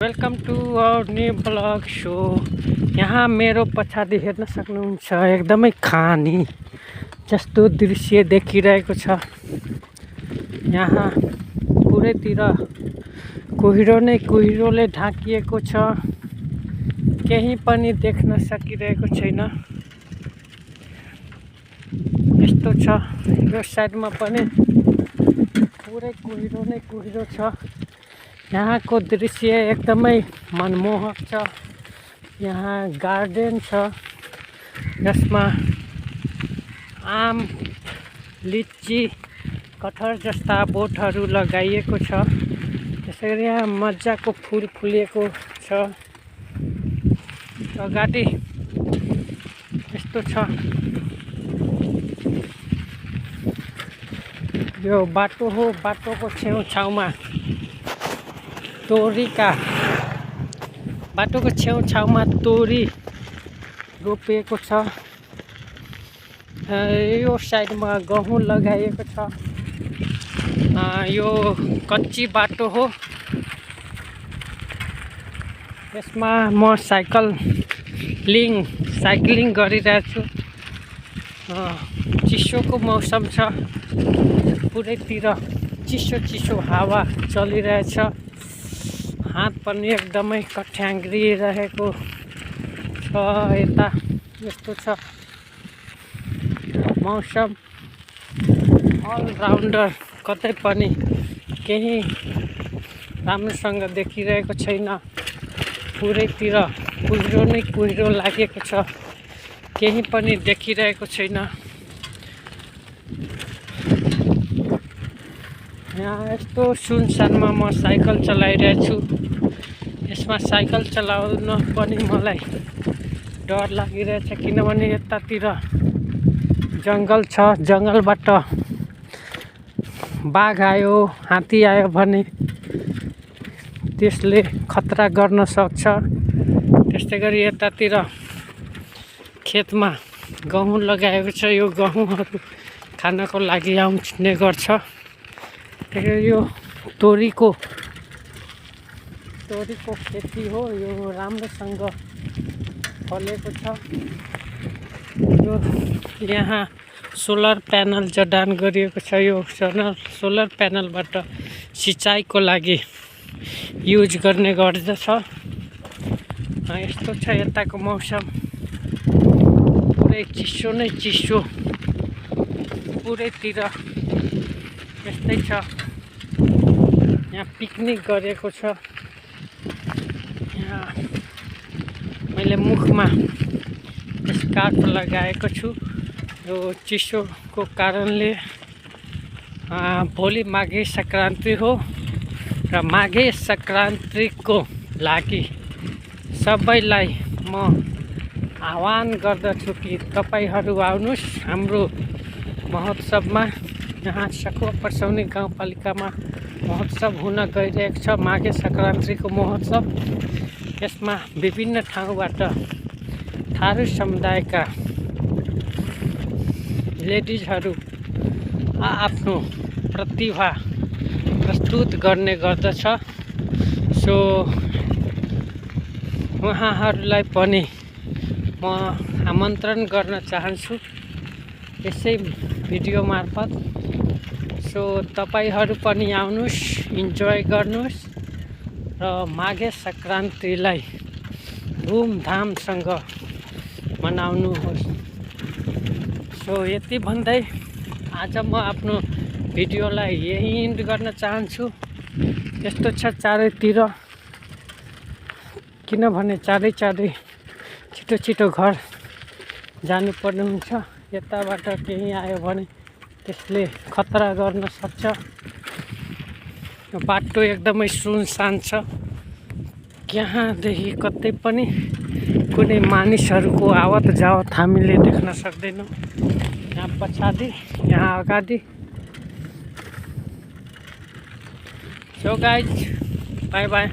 Welcome to our new blog so यहाँ मेरो पछाडि हेर्न सक्नुहुन्छ एकदमै खानी जस्तो दृश्य देखिरहेको छ। यहाँ पुरैतिर कुहिरो नै कुहिरोले ढाकिएको छ, केही पनि देख्न सकिरहेको छैन। यस्तो छ, यो साइडमा पनि पुरै कुहिरो नै कुहिरो छ। यहाँको दृश्य एकदमै मनमोहक छ। यहाँ गार्डन छ जसमा आम, लिची, कटहर जस्ता बोटहरू लगाइएको छ। त्यसैगरी यहाँ मजाको फुल फुलेको छ। अगाडि यस्तो छ, यो बाटो हो। बाटोको छेउछाउमा बाटोको छेउछाउमा तोरी रोपिएको छ। यो साइडमा गहुँ लगाइएको छ। यो कच्ची बाटो हो। यसमा म साइक्लिङ गरिरहेछु। चिसोको मौसम छ, पुरैतिर चिसो हावा चलिरहेछ। हात पनि एकदमै कठ्याङ्ग्रिरहेको छ। यता यस्तो छ मौसम, अलराउन्डर, कतै पनि केही राम्रोसँग देखिरहेको छैन। पुरैतिर कुहिरो नै कुहिरो लागेको छ, केही पनि देखिरहेको छैन। यहाँ यस्तो सुनसानमा म साइकल चलाइरहेछु। यसमा साइकल चलाउन पनि मलाई डर लागिरहेछ, किनभने यतातिर जङ्गल छ। जङ्गलबाट बाघ आयो, हात्ती आयो भने त्यसले खतरा गर्न सक्छ। त्यस्तै गरी यतातिर खेतमा गहुँ लगाएको छ। यो गहुँहरू खानको लागि आउने गर्छ। यो तोरीको खेती हो। यो राम्रोसँग फलेको छ। यो यहाँ सोलर प्यानल जडान गरिएको छ। यो सोलर प्यानलबाट सिँचाइको लागि युज गर्ने गर्दछ। यस्तो छ यताको मौसम, पुरै चिसो नै चिसो, पुरैतिर यस्तै छ। यहाँ पिकनिक गरेको छ। यहाँ मैले मुखमा स्कार्फ लगाएको छु। यो चिसोको कारणले। भोलि माघे सङ्क्रान्ति हो र माघे सङ्क्रान्तिको लागि सबैलाई म आह्वान गर्दछु कि तपाईहरू आउनुहोस् हाम्रो महोत्सवमा। यहाँ सखुवा पर्साउने गाउँपालिकामा महोत्सव हुन गइरहेको छ, माघे सङ्क्रान्तिको महोत्सव। यसमा विभिन्न ठाउँबाट थारू समुदायका लेडिजहरू आफ्नो प्रतिभा प्रस्तुत गर्ने गर्दछ। सो उहाँहरूलाई पनि म आमन्त्रण गर्न चाहन्छु यसै भिडियो मार्फत। सो तपाईहरू पनि आउनुहोस्, इन्जोय गर्नुहोस् र माघे सङ्क्रान्तिलाई धुमधामसँग मनाउनुहोस्। सो यति भन्दै आज म आफ्नो भिडियोलाई यही इन्ड गर्न चाहन्छु। यस्तो छ चारैतिर, किनभने चारै छिटो घर जानुपर्ने हुन्छ। यताबाट केही आयो भने त्यसले खतरा गर्न सक्छ। बाटो एकदमै सुनसान छ। यहाँदेखि कतै पनि कुनै मानिसहरूको आवत जावत हामीले देख्न सक्दैनौँ। यहाँ पछाडि, यहाँ अगाडि। So guys, by by.